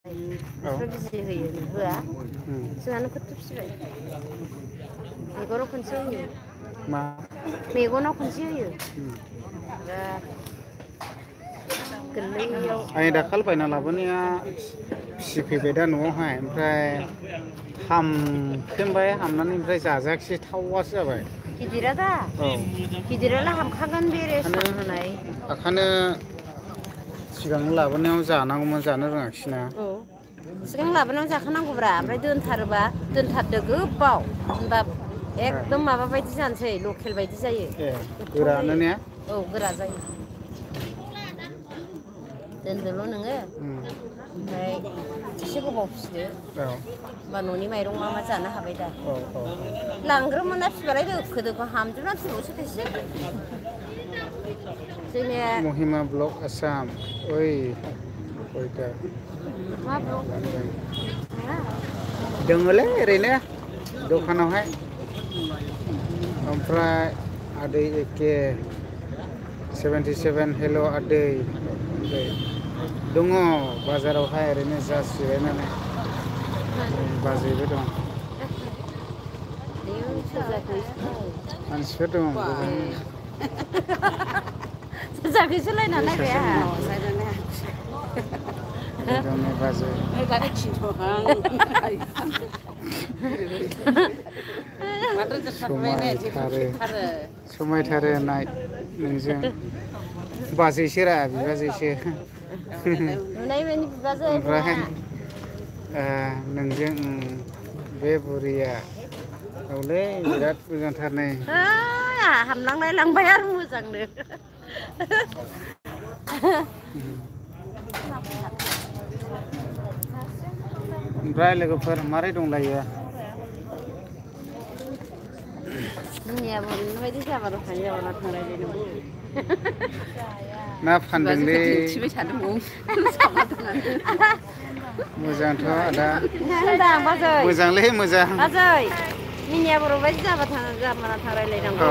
बिजि होयो होआ जोंहानो खथ' फिसिबाय मेगनाव खनसे होयो मा मेगनाव खनसे होयो गोरलैयाव आं दाखालि बायना लाबोनाया फिसिफैबाय दा न'आवहाय ओमफ्राय हामफिनबाय हामनानै ओमफ्राय जाजायाखिसै थावासो जाबाय गिदिरा दा औ गिदिरालाय हामखागोन बेरे सांहोनाय ओंखायनो सिगां लाबोनायाव जानांगौमोन जानो रोङाखिसैना औ सिगां लाबोनायाव जाखानांगौब्रा ओमफ्राय दोनथारोबा दोनथारदो गोबाव होनबा एकदम माबा बायदि जानोसै लकेल बायदि जायो ए गोथाव गोरानो जायो ने औ गोरा जायो दोनदोल' नोङो ओमफ्राय एसे गोबाव फिसिदो औ होमबा न'नि माइरं मा मा जानो हाबाय दा औ औ लांग्रोमोना फिसिबालाय दोखो दोखो हामजोबना थैबावसो खायसे जोंनिया महिमा ब्लक आसाम ओइ मा ब्लक दङलै ओरैनो दखानावहाय ओमफ्राय आदै एके 77 हेल' आदै दङ बाजारावहाय ओरैनो जास्ट जिरायनानै बाजैबो दं मानसिफोर दं गोबां जाखैसो लायना बे नायबाय सासे आंहा गावनि बाजै समायथारो नाय नोंजों बाजैसोरा बिबाजैसो नुनाय मानि बिबाजै ओमफ्राय जोंहा नोंजों बे बुरिया औलै बिराद मोजांथार नै आंहा हामलांलाय लांबाय आरो मोजांनो ओमफ्राय लोगोफोर मारै दंलायो जोंनिया बर'निबायदि जाबा दखान जाबाना थांलायलायनांगौ ना फानदोंलै दिन्थिबाय थादों मोजांथ' आदा होनदां बाजै मोजांलै मोजां बाजै मिनिया बर' बायदि जाबाना थां औ रायलायनांगौ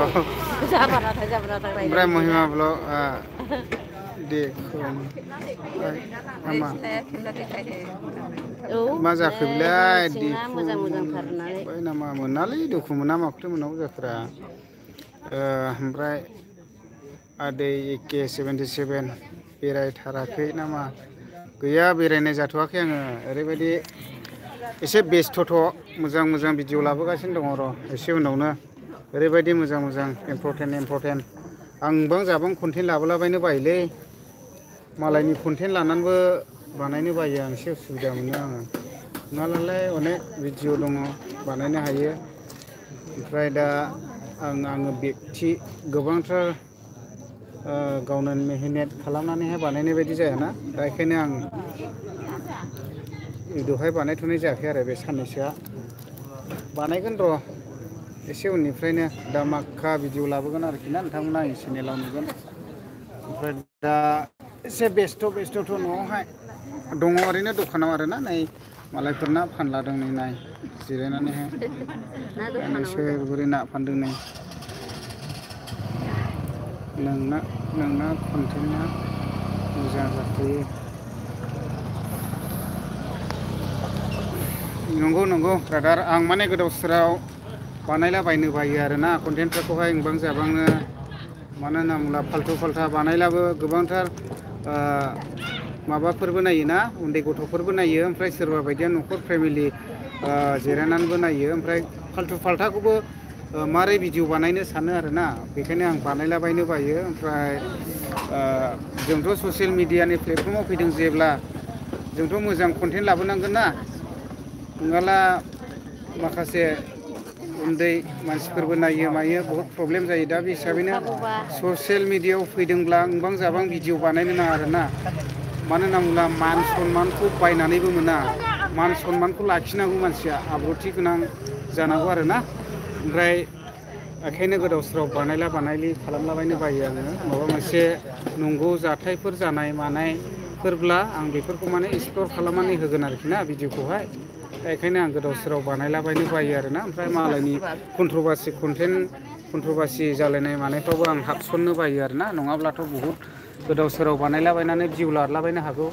जाबा नाथां ओमफ्राय महिमा रायलायनांगौना ब्लक दे मा औ मा नै जाखो जोंनि बेलाय थिंना देखु मोजां मोजांथार होननानै मोनबाय नामा मोनालै दुखु मोना माखौथो मोननांगौ जाखोरा ओमफ्राय आदै एके 77 बेरायथाराखै नामा गैया बेरायनाय जाथ'वाखै आङो ओरैबायदि एसे बेस्थ'थ' मोजां मोजां भिडिअ लाबोगासिनो दङ र' एसे उनावनो ओरैबायदि मोजां मोजां इम्परटेन्ट आंबां जाबां कन्टेन्ट लाबोलाबायनो बायोलै मालायनि कन्टेन्ट लानानैबो बानायनो बायो आं एसे उसुबिदा मोनो आङो नङाब्लालाय अनेक भिडिअ दङ बानायनो हायो ओमफ्राय दा आङो बेक्ति गोबांथार गावनो मेहनत खालामनानैहाय बानायनाय बायदि जायाना दा बेखायनो आं दहाय बानायथ'नाय जायाखै आरो बे साननैसोआ बानायगोन र' एसे उननिफ्रायनो दा माखा भिडिअ लाबोगोन आरोखि ना नोंथांमोना आंनि चेनेलाव नुगोन ओमफ्राय दा एसे बेस्थ' न'आवहाय दङ ओरैनो दखानाव आरोना नै मालायफोर ना फानलादों नै नाय जिरायनानैहाय ना आदै दखानाव होनदों सोर बोरै ना फानदों नै नोंना कन्टेन्टआ मोजां जाखायो नंगौ ब्रादार आं माने गोदाव सोराव बानायलाबायनो बायो आरोना कन्टेन्टफोरखौहाय इंबां जाबांनो मानो होनना बुङोब्ला फाल्थु बानायलाबो गोबांथार माबाफोरबो नायोना उन्दै गथ'फोरबो नायो ओमफ्राय सोरबा बायदिया न'खर फेमिलि जिरायनानैबो नायो ओमफ्राय फाल्थु फाल्थाखौबो मारै भिडिअ बानायनो सानो आरोना बेखायनो आं बानायलाबायनो बायो ओमफ्राय जोंथ' ससियेल मिडियानि प्लेटफर्माव फैदों जेब्ला जोंथ' मोजां कन्टेन्ट लाबोनांगोन ना नङाब्ला माखासे उन्दै मानसिफोरबो नायो मायो बहुद प्रब्लेम जायो दा बे हिसाबैनो नंखागौबा ससियेल मिडियायाव फैदोंब्ला गोबां जाबां भिडिअ बानायनो नाङा आरोना मानो होनना बुङोब्ला मान सनमानखौ बायनानैबो मोना मान सनमानखौ लाखिनांगौ मानसिया आब्रुथि गोनां जानांगौ आरोना ओमफ्राय बेखायनो गोदाव सोराव बानायलि खालामलाबायनो बायो आङो माबा मोनसे नंगौ जाथायफोर जानाय मानायफोरब्ला आं बेफोरखौ माने एक्सप्लर खालामनानै होगोन आरोखि ना भिडिअखौहाय दा बेखायनो आं गोदाव सोराव बानायलाबायनो बायो आरोना ओमफ्राय मालायनि कन्ट्रभारसि जालायनाय मानायफ्रावबो आं हाबसननो बायो आरोना नङाब्लाथ' बहुद गोदाव सोराव बानायलाबायनानै भिउ लालाबायनो हागौ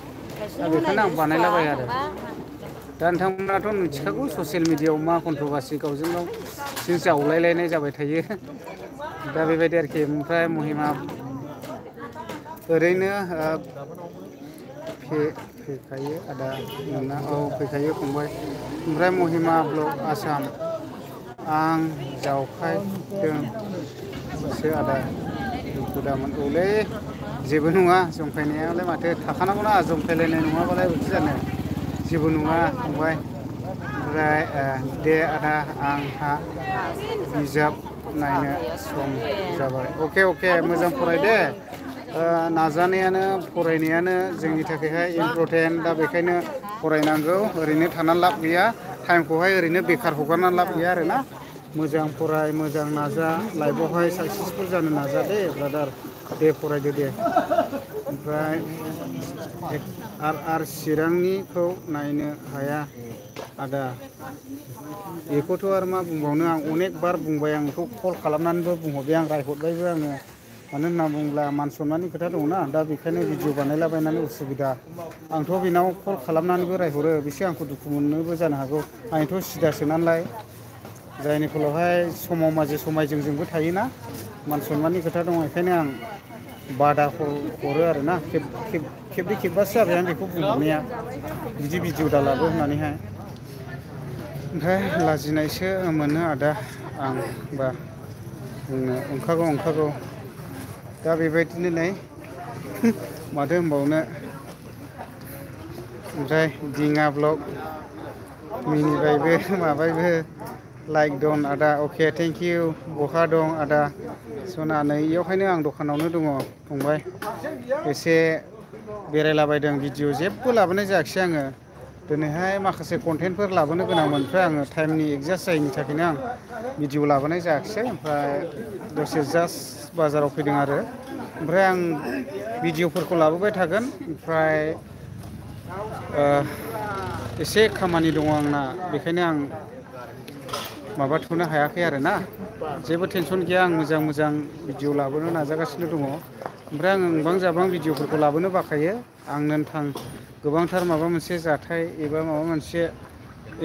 दा बेखौनो आं बानायलाबाय आरो दा नोंथांमोनाथ' मिथिखागौ ससियेल मिडियायाव मा कन्ट्रभार्सि गावजों गाव जों जावलायलायनाय जाबाय थायो दा बेबायदि आरोखि ओमफ्राय महिमा ओरैनो फैखायो आदा नोंना औ फैखायो फंबाय ओमफ्राय महिमा ब्लग आसाम आं जावखायदोंसो आदा दुखु दामोन औलै जेबो नङा जंखायनायालाय माथो थाखानांगौना जंखायलायनाय नङाबालाय बोरैथो जानो जेबो नङा फंबाय ओमफ्राय दे आदा आंहा बिजाब नायनो सम जाबाय अके मोजां फराय दे नाजानायानो फरायनायानो जोंनि थाखायहाय इम्परटेन्ट दा बेखायनो फरायनांगौ ओरैनो थानानै लाब गैया टाइमखौहाय ओरैनो बेखार हगारनानै लाब गैया आरोना मोजां फराय मोजां नाजा लाइफआवहाय साक्सेसफुल जानो नाजा दे ब्रादार दे फरायदो दे ओमफ्राय आर चिरांनिखौ नायनो हाया आदा बेखौथ' आरो मा बुंबावनो आं अनेक बार बुंबाय आं बेखौ कल खालामनानैबो बुंहरबाय आं रायहरबायबो आङो मानो होनना बुङोब्ला मान सनमाननि खोथा दङना दा बेखायनो भिडिअ बानायलाबायनानै उसुबिदा आंथ' बेनाव कल खालामनानैबो रायहरो बिसो आंखौ दुखु मोननोबो जानो हागौ आंथ' सिदासो नालाय जायनि फलावहाय समाव माजे समाय जोंबो थायोना मान सनमाननि खोथा दङ बेखायनो आं बादा हरो आरोना खेबनै खेबबासो जाबाय आं बेखौ बुंहरनाया बिदि भिडिअ दालाबो होननानैहाय ओमफ्राय लाजिनायसो मोनो आदा आंबा बुंनो ओंखारगौ दा बेबायदिनो नै माथो होनबावनो ओमफ्राय दिङा ब्लग मिनिबायबो माबायबो लाइक दं आदा अके थेंक इउ बहा दं आदा सना नै इयावहायनो आं दखानावनो दङ फंबाय एसे बेरायलाबायदों भिडिअ जेबो लाबोनाय जायाखिसै आङो दिनैहाय माखासे कन्टेन्टफोर लाबोनो गोनांमोन ओमफ्राय आङो टाइमनि एडजास्ट जायैनि थाखायनो आं भिडिअ लाबोनाय जायाखिसै ओमफ्राय दसे जास्ट बाजाराव फैदों आरो ओमफ्राय आं भिडिअफोरखौ लाबोबाय थागोन ओमफ्राय एसे खामानि दङ आंना बेखायनो आं माबाथ'नो हायाखै आरोना जेबो टेनसन गैया आं मोजां भिडिअ लाबोनो नाजागासिनो दङ ओमफ्राय आं नंबां जाबां भिडिअफोरखौ लाबोनो बाखायो आंनो गोबांथार माबा मोनसे जाथाय एबा माबा मोनसे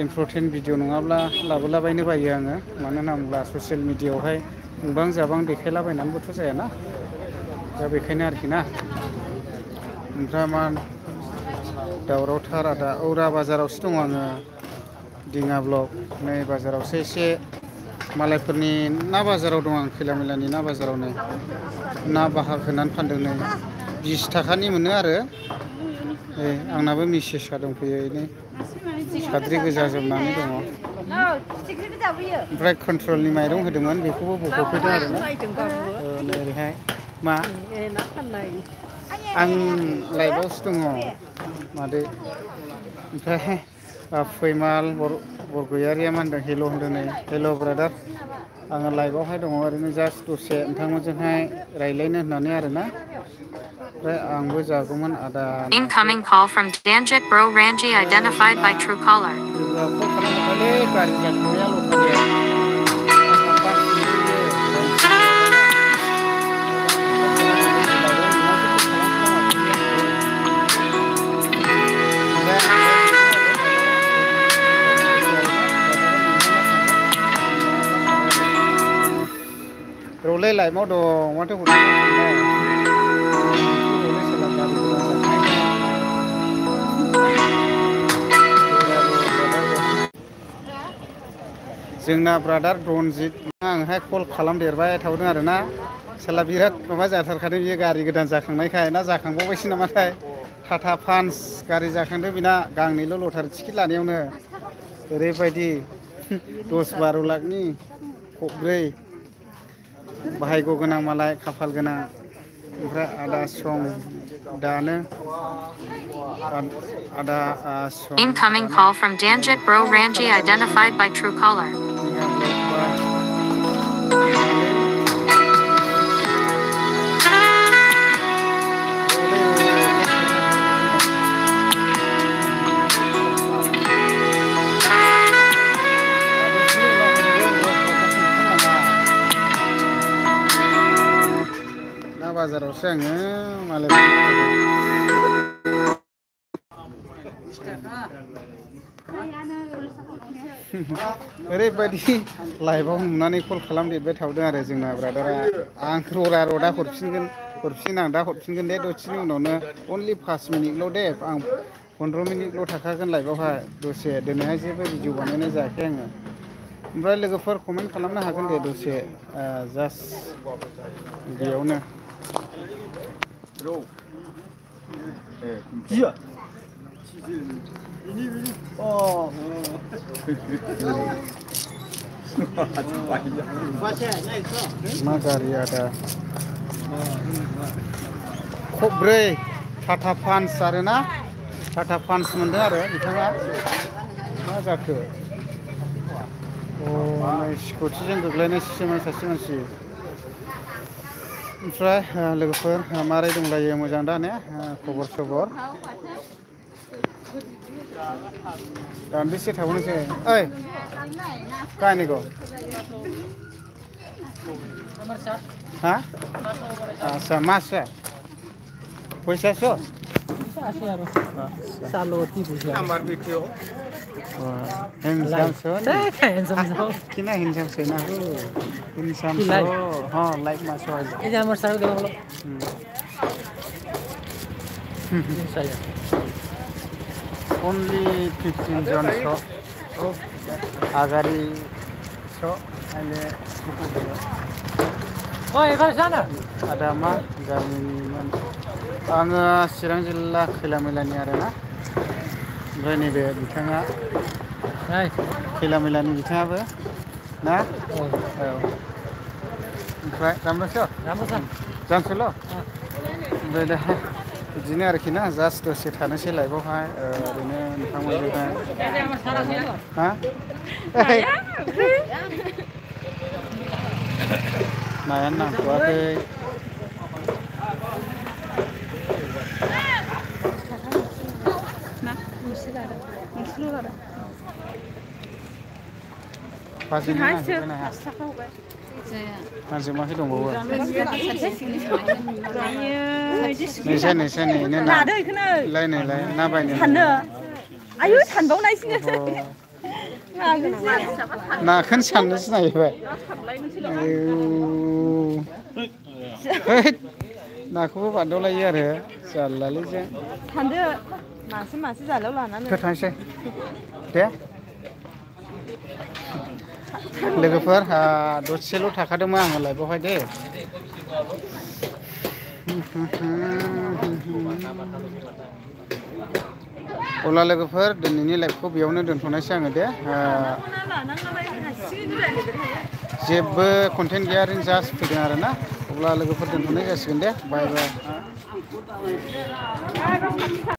इम्परटेन्ट भिडिअ नङाब्ला लाबोलाबायनो बायो आङो मानो होनना बुङोब्ला ससियेल मिडियायावहाय नंबां जाबां देखायलाबायनानैबोथ' जायाना दा बेखायनो आरोखि ना ओमफ्राय मा दावरावथार आदा औरा बाजारावसो दङ आङो दिङा ब्लक नै बाजारावसो एसे मालायफोरनि ना बाजाराव दं आं खैला मैलानि ना बाजारावनो ना बाहाग होनानै फानदों नै 20 थाखानि मोनो आरो आंनाबो मिसेसआ दंफैयो नै साद्रि गोजा जोमनानै दङ ओमफ्राय कन्ट्रलनि माइरं होदोंमोन बेखौबो बख'फैदों आरोना नै ओरैहाय मा आं लाइभआवसो दङ मादै ओमफ्राय फैमाल बरगयारिया मा होनदों हेल' होनदों नै हेल' ब्रादार आङो लाइभआवहाय दङ ओरैनो जास्ट दसे नोंथांमोनजोंहाय रायज्लायनो होननानै आरोना ओमफ्राय आंबो जागौमोन आदा Incoming call from Danjit Bro Ranji identified by Truecaller. रौलै लाइफआव दं माथो जोंना ब्रादार रनजित आंहाय कल खालामदेरबाय थादों आरोना साला बिराद माबा जाथारखादों बियो गारि गोदान जाखांनायखाय ना जाखांबावबायसो नामाथाय टाटा पान्स गारि जाखांदों बिना गांनैल' लटारि टिकेट लानायावनो ओरैबायदि 10-12 लाखनि खबब्रै बाहायग' गोनां मालाय खाफाल गोनां ओमफ्राय आदा सम दानो आदा सम Incoming call from Danjit Bro Ranji identified by Truecaller. बाजारावसो आङो मालाय ओरैबायदि लाइभआव नुनानै कल खालामदेरबाय थावदों आरो जोंना ब्रादारा आं ररा रदा हरफिन आं दा हरफिनगोन दे दसेनि उनावनो अनलि 5 मिनिटल' दे आं 15 मिनिटल' थाखागोन लाइभआवहाय दसे दिनैहाय जेबो भिडिअ बानायनाय जायाखै आङो ओमफ्राय लोगोफोर कमेन्ट खालामनो हागोन दे दसे जास्ट बेयावनो मा गारि आदा खब्रै टाटा पान्स आरोना टाटा पान्स मोनदों आरो बिथाङा मा जाखो नै स्कुटिजों गोग्लैनायसोमोन सासे मानसि ओमफ्राय लोगोफोर मारै दंलायो मोजां दा ने खबर सबर दान्दिसे थाबावनोसै ओइ कहाँ को हाँ अच्छा मासा पैसा सो नम्बर भिडिअ किना हिंसाम सैनाको हिंसाम हाँ लाइक मासो only 15 जन सो आगारि सो अहिले ada मा गामिनिमोन आङो चिरां जिल्ला खैला मैलानि आरोना ओमफ्राय नैबे बिथाङा खैला मैलानि बिथाङाबो ना औ ओमफ्राय रामलासो जानसोल' ओमफ्राय दा बिदिनो आरोखि ना जास्ट दसे थानोसै लाइभआवहाय ओरैनो नोंथांमोनजोंहाय हा नायानो नांथ'वाखै बाजिनो नागिरबाय नाया नांजोबाखै दंबावो नैसा नैनो नायलाय ना बायनो आयु सानबावनायसो नाखौनो साननोसो नागिरबाय नाखौबो बारदावलायो आरो जारलालै जों सानदो मासे जालायाव लानानै थांसै दे लोगोफोर दसेल' थाखादोंमोन आङो लाइभआवहाय दे अब्ला लोगोफोर दिनैनि लाइभखौ बेयावनो दोनथ'नायसै आङो दे जेबो कन्टेन्ट गैया ओरैनो जास्ट फैदों आरोना अब्ला लोगोफोर दोनथ'नाय जासिगोन दे बाय बाय